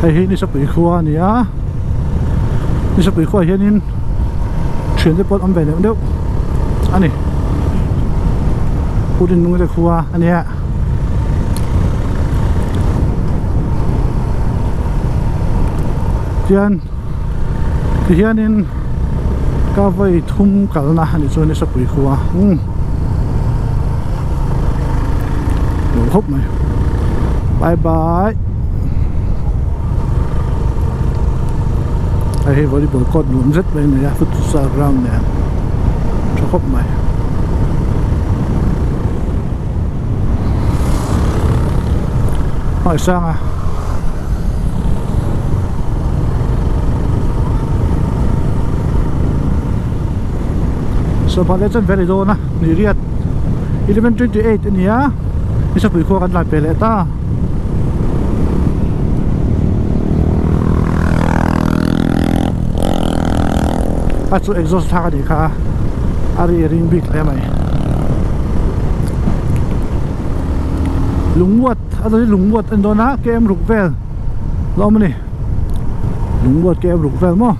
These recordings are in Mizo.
Hei hi Nisapui khua a ni a, Nisapui khuaah hianin thiante pawh an awm ve neuh neuh a ni. Pu Rinlunga te khua a nia. Tian tihianin ka vawi thum kalna a ni chu Nisapui khua umm nuam khawp mai bye bye hei hi volleyball court nuam zet mai a ni a futsal ground nen tha khawp mai. Hmaisang a. Sawmhah leh chuan vel i dawn a ni riat 11:28 a ni a Nisapui khua kan tlan pe leh ta. A chu exhaust thlak a nih kha a ri ring bik hle mai. Lungmuat a zawh hi lungmuat a ni dawn a km ruk vel la awm a ni lungmuat km ruk vel maw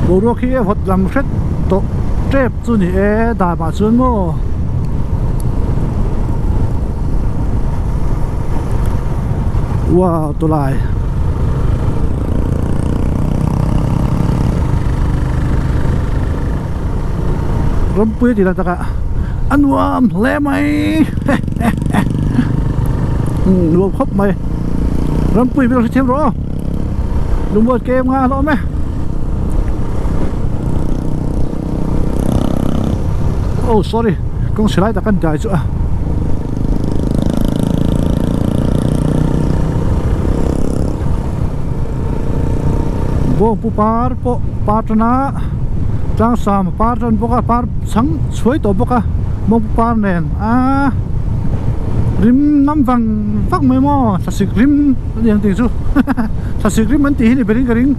boruak hi a vawt lam hret tawh tep chu ni e dam ah chuan maw. Wow tawlai Rampui tih lah takah a nuam hle mai nuam khawp mai Rampui vel hrethiam rawh aw lungmual kem nga a hlawm e. Oh sorry kawng chhe lai tak an dai chu a bawngpu par pawh par tan a tlang sam par tan bawk a par chhang chhuai tawh bawk a bawngpu par nen a rim ngam vang vak mai maw thlasik rim a ni ang tih chu thlasik rim an tih hi ni berin ka ring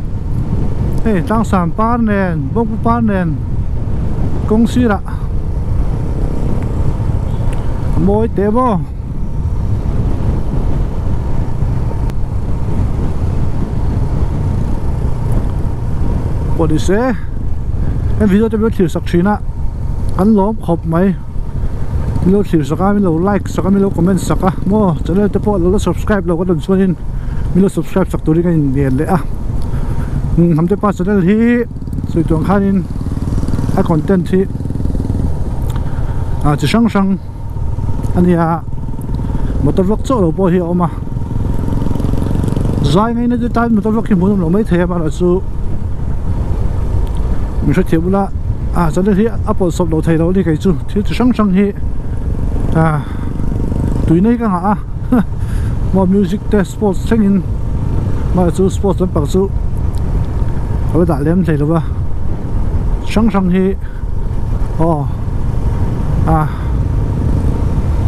hei tlang sam par nen bawngpu par nen. Kawng sirah a mawi teh maw pawh ni se heng video te min lo thlir sak thin a an lawm khawp mai min lo thlir sak a min lo like sak a min lo comment sak a maw channel te pawh lo la subscribe lo ka tawn chuanin min lo subscribe sak turin ka inngen leh a hnamte pa channel hi. Sawi tuang khanin a content hi ah chi hrang hrang a ni a motor vlog chauh lo pawh hi a awm a zai ngaina te tan motor vlog hi hmuh nawm loh maithei a amaherawhchu min hrethiam ula ah channel hi a pawlhsawp loh theih loh a ni kei chu thil chi hrang hrang hi ah tui nei ka nghah a maw music te sports thlengin amaherawhchu sports lampang chu a la dah lem thei lo va hrang hrang hi aw ah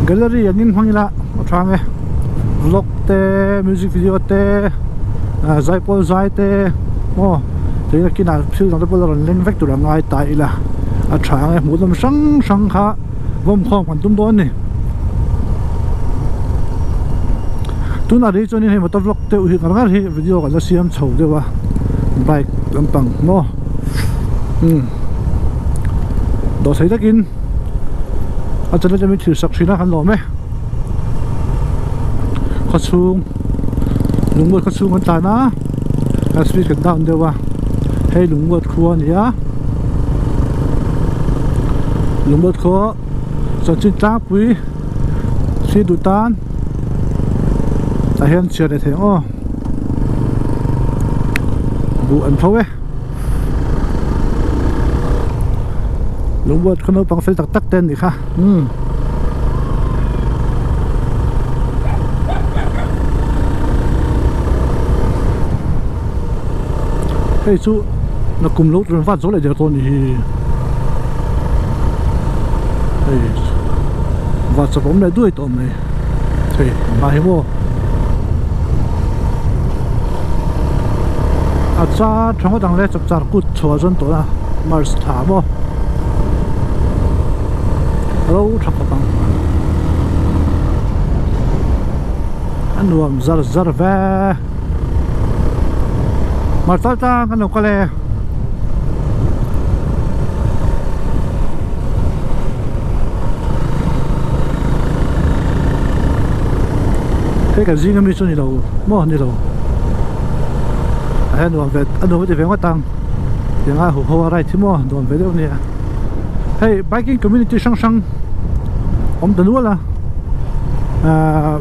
gallery angin hmang ila a tha ang e vlog te music video te ah zaipawl zai te aw tui nakinah thil dang te pawh la rawn leng vek tur a ngai ta ila a tha ang e hmuh nawm hrang hrang kha vawm khawm kan tum dawn a ni tunah rih chuanin hei motor vlog deuh hi ngar ngar hi video kan la siam chho deuh a bike lampang maw umm dawhthei takin a channel te min thlir sak thin a kan lawm e khawchhung lungmuat khawchhung kan tlan a a speed kan down deuh a hei lungmuat khua a ni a. Lungmuat khaw chanchin tlangpui thli duh tan tah hian chhiar leh thei ang aw buh an tho e lungmuat khaw naupang fel tak tak te an nih kha umm. Hei chu nakum lo rawn vat zawh leh der tawh a nih hi hei vat chawp a awm leh duai tawh mai hei hma hi maw a char tha ngawt ang le chapchar kut chhuah zawn tawh a march thla maw a lo tha khawp ang. A nuam zar zar ve. Hmarchal tlang kan lo kal e. Hei kan zing ami chu ni lo maw ni lo. A nuam ve a nuam a ti ve ngawt ang. Tianga hu ho a ride hi maw nuam ve deuh ania. Hei biking community hrang hrang awm ta nual a ahh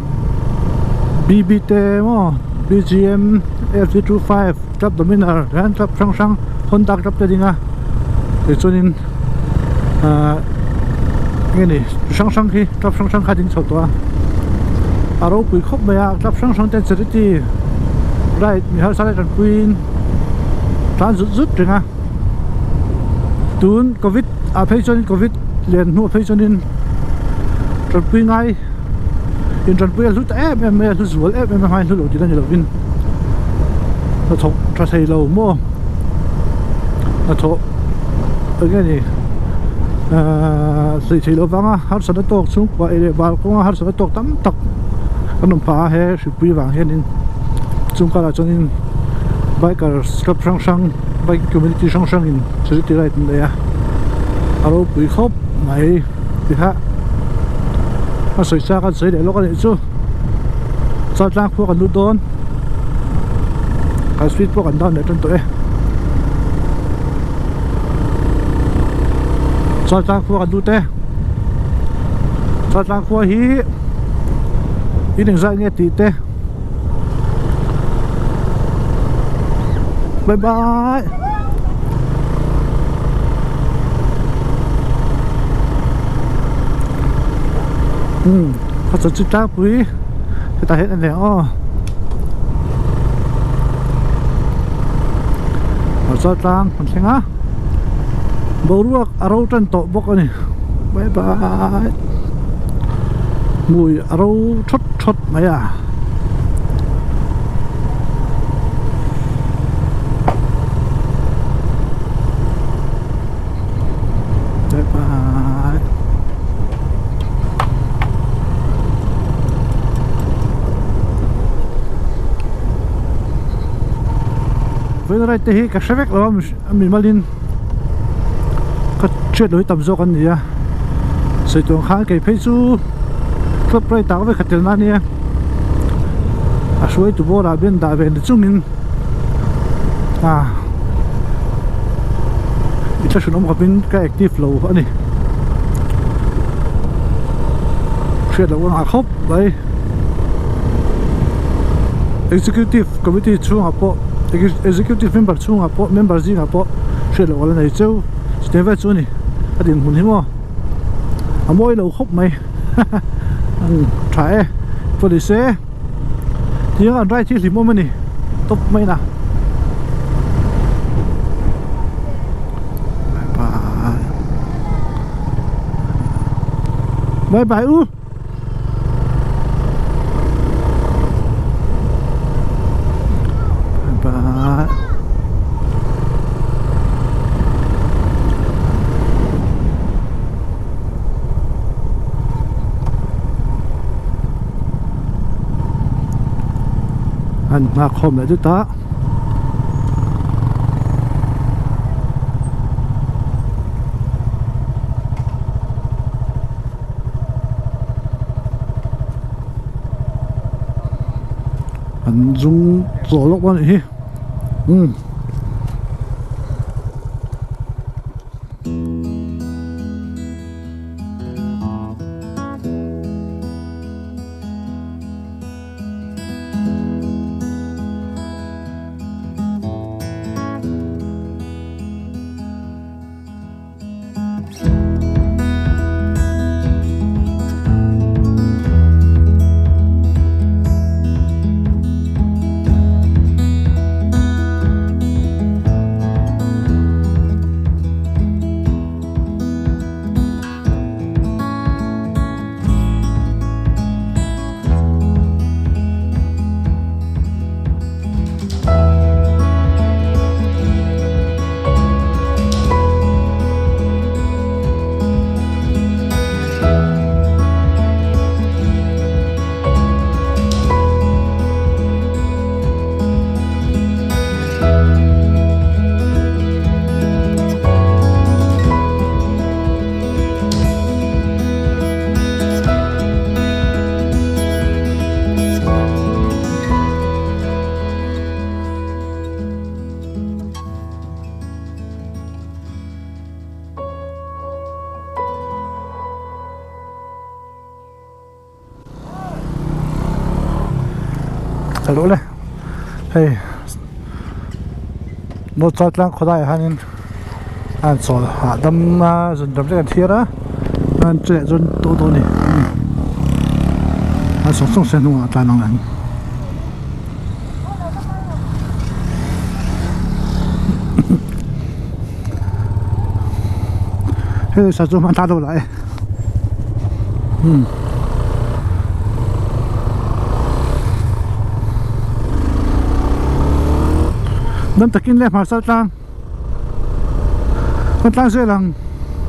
BB te maw BGM F325 club dominar hian club hrang hrang Honda club te a ding a tichuanin ahh enge ni chi hrang hrang khi club hrang hrang kha a ding chho tawh a a ropui khawp mai a club hrang hrang ten charity ride mi harsa te tanpuiin tlan zut zut reng a. Tun covid ah phei chuanin covid lian hnuah phei chuanin tanpui ngai in tanpui a hlu ta em em mai a hlu zual em em a hmain hlu lo tih a ni lovin hnathawk tha thei lo maw hnathawh eng nge ni ahh sawi theih loh vanga harsatna tawk chhungkua ei leh bar kawnga harsatna tawk tam tak an awm phah a he hripui vang hianin chung karah chuanin bikers club hrang hrang. Bike community hrang hrang in charity ride an nei a a ropui khawp mai ti kha a sawi chak a sawi leh lawk a nih chu chaltlang khua kan lut dawn kan speed pawh kan down leh tan tawh e chaltlang khua kan lut e chaltlang khua hi in engzah nge tih te. Bye bye. Khaw chaw chi tlangpui hetah hian a leng aw. Khaw chaw tlang kan thleng a. Boruak a ro tan tawh bawk a ni. Bye bye. Hmui a ro thawt thawt mai a. Bye bye. Vawiin ride te hi ka hre vek lo a mimalin ka hriat loh hi tam zawk an ni a sawi tur ang khan kei phei chu club ride ah vek ka tel na ania a hruaitu bawr ah hian dah ve ni chungin ah i thlahrun awm khawpin ka active lo a ni hriat loh a nghah khawp mai executive committee chhungah pawh executive member chhungah pawh member zingah pawh hriat loh a la nei cheu chutiang vel chu a ni a dinhmun hi maw a mawi lo khawp mai tha e police e tiang an ride hi hlim awm a ni tawp mai na bye bye u. An nghak khawm leh dut a. An zum tawh lawk a nih hi umm. Tha duh le hei North Chaltlang khawlaiah hianin a han chawl hahdam a zun dam te kan thiar a chuan chutah chuan tawh dawn a ni a sawng sawng se hnungah a tlan ang ang. Hei sa chu hman ta lo lah e umm dam takin le hmarcha tlang kan tlang zel ang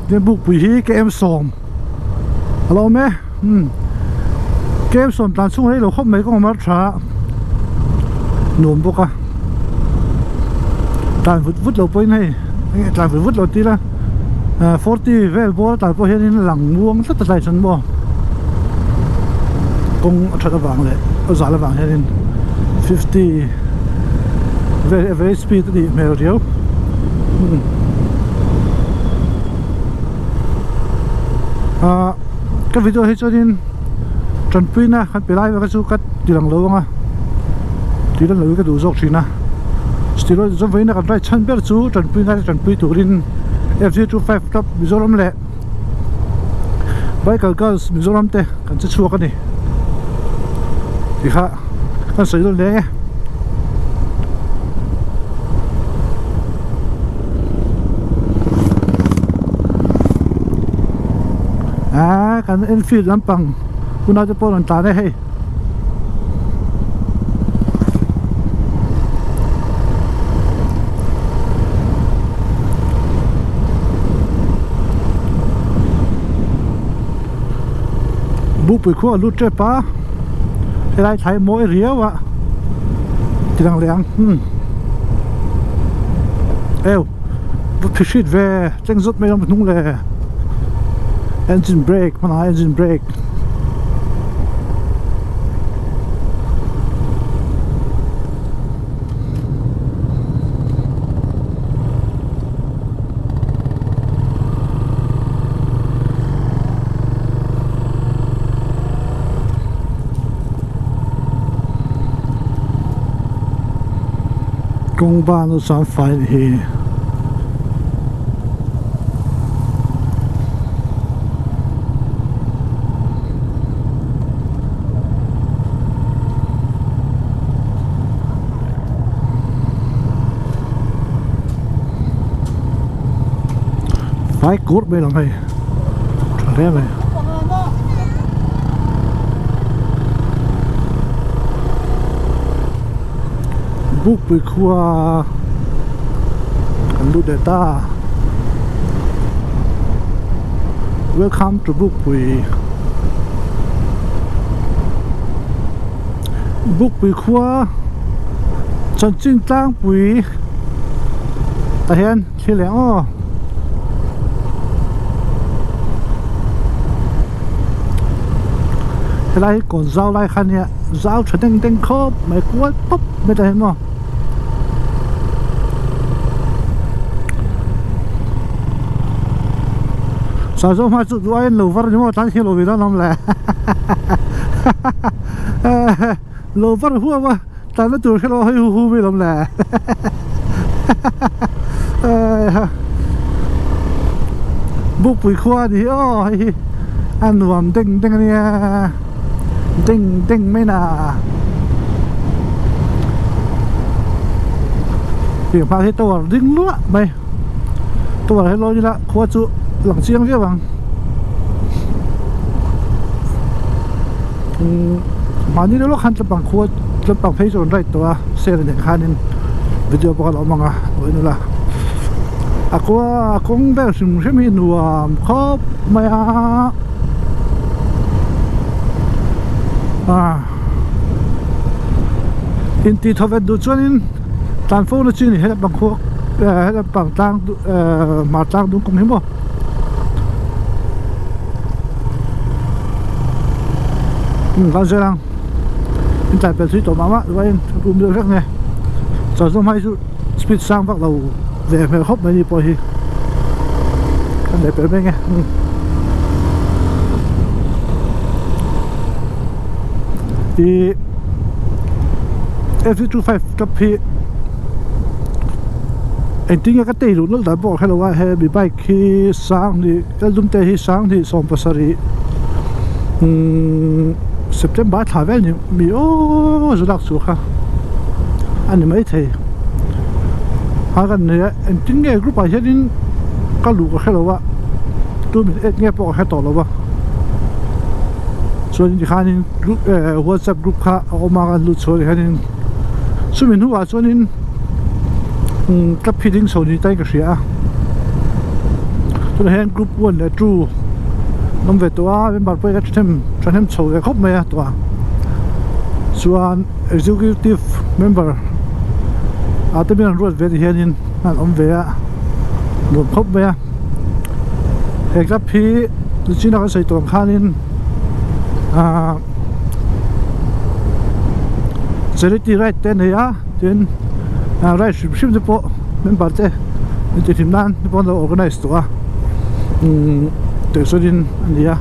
tin bukpui hi KM sawm a lo awm e umm KM sawm tlan chhung rei lo khawp mai kawng mar tha nuam bawk a tlan vut vut lo pawhin hei enge tlan vut vut lo tih ila ah forty vel bawr a tlan pawh hianin a lang muang tlat a tlai chuan maw kawng a that avang leh a zal avang hianin fifty vel average speed a nih hmel riau ah ka video hi chuanin tanpuina kan pe lai vek a chu ka ti lang lo ang a ti lang lo hi ka duh zawk thin a chutih rual chuan vawiin a kan ride chhan ber chu tanpuina te tanpui turin F zero two five club Mizoram leh Biker Girls Mizoram te kan che chhuak a ni tikha kan sawi dawn leng e. Aaa kan Enfield lampang hunah te pawh a rawn tlan e hei. Bukpui khua a lut tep a helai thlai mawi riau a ti lang leh ang umm eu va phi hrit ve tleng zawt mai awm hnung le engine brake hmanah engine brake. Kawng ban a chuan fai a ni hi. Vai kur mai lam hei tha hle mai. Bukpui khua kan lut leh ta welcome to Bukpui Bukpui khua chanchin tlangpui tah hian thil eng aw. Helai hi kawn zau lai kha nia zau tha deng deng khawp mai kual pawp mai ta hian maw. Sazo hma chu duh aiin lo var ni maw tlan hi lo ve dawn awm le lo var huam a tlanna tur hre lo hawi hu hu mai lawm le Bukpui khua a ni hi aw hei hi a nuam deng deng a nia deng deng mai na Pianghma hi tower ding luah mai. Tower hi lawi ila khua chu lang chiang viau ang umm mahni lawk khan tlapang khua tlapang phei chu an right tawh a sel nen khanin video pawh kha a lo awm ang a lo en ula a khua a kawng vel hrim hrim hi nuam khawp mai a ah intih thaw vet duh chuanin. Tlan fo na chi a ni helai pang khuak helai pang tlang hmar tlang dung kawng hi maw umm kan zel ang in tlai pel thui tawh mah mah chuan rum deuh hlek nge chaw zawng hma hi chu speed sang vak lo ve hmel khawp mai ni pawh hi kan leh pel mai nge umm ih. F 25 club hi engtin nge ka tei luh nawlh dan pawh ka hrelo a hemi bike hi sanghnih kal dum te hi sanghnih 17 umm September a thla vel ni mi aw zu lak chu kha a ni maithei a kan nei a engtin nge group ah hianin ka luh ka hrelo a tu min add nge pawh ka hre tawh lo a chuan tikhanin group eh whatsapp group kha a awm a kan lut chhuah hianin chumi hnuah chuanin umm club hi ding chho ni tain ka hria a tunah hian group 1 leh 2 an awm ve tawh a member pawh hi ka thahnem thahnem chho ve khawp mai a tawh a chuan executive member ah te hian an ruat ve ti hianin an awm ve a nuam khawp mai a he club hi china kan sawi tawh ang khanin ahh charity ride te a nei a tin ah ride hrim hrim te pawh member te intihhlim nan te pawh an lo organize tawh a umm tihchuanin a ni a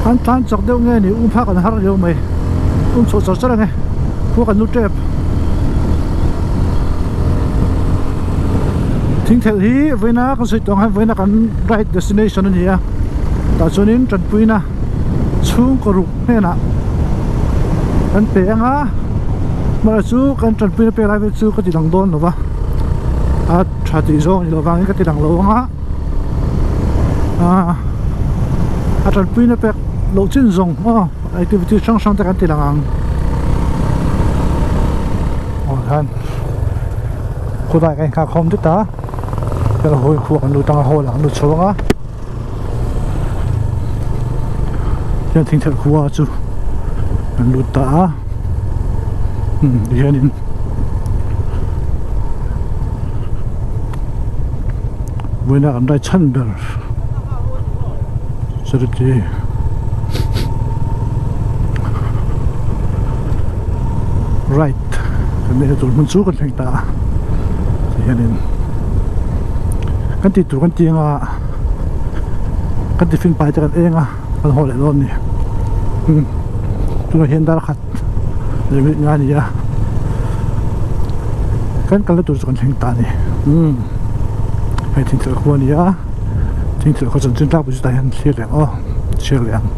an tlan chak deuh nge ni um phak an har riau mai um chhuah char char ang e khua kan lu tep thingthelh hi vawiina kan sawi tawh ang hian vawiina kan ride destination a ni a tah chuanin tanpuina chhungkaw ruk hnenah kan pe ang a hmara chu kan tanpuina pek lai vel chu ka ti lang dawn lo va a tha tih zawng a ni loh vangin ka ti lang lo ang a ah a tanpuina pek loh chin zawng aw activity hrang hrang te kan ti lang ang aw khan khawlai kan inkhak khawm deuh ta kan hawi khuak an lut ang a hall ah an lut chho ang a. Hian thingthelh khua chu an lut ta a umm tihianin vawiina kan rai chhan ber charity right kan neihna tur hmun chu kan thleng ta a tihianin kan tih tur kan ti anga. Kan tiffin pai te kan eng a kan haw leh dawn a ni umm tunah hian dar khat leh minute nga a ni a kan kalna tur chu kan thleng ta a ni umm hei thingthel khua a ni a thingthel khua chanchin tlangpui chu tah hian thlir leh ang aw chhiar leh ang.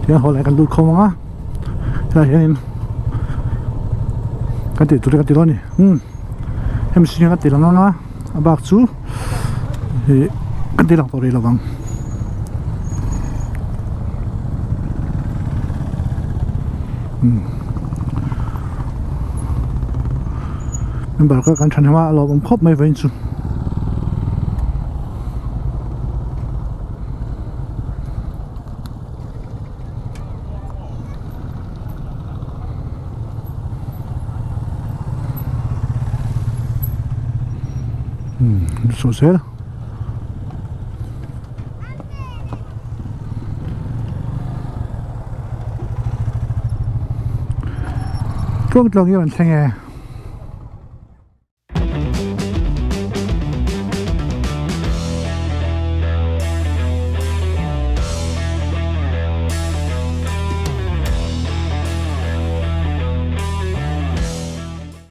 Tihian haw leh kan lut khawm ang a helaiah hianin kan tih tur hi kan ti dawn a ni umm hemi hring hian kan ti lang ang a a bak chu ih kan ti lang tawh rih lo vang. Member kha kan thahnem a a lawmawm khawp mai vawiin chu. Umm chhuah zel tluang tluang hi a rawn thleng e.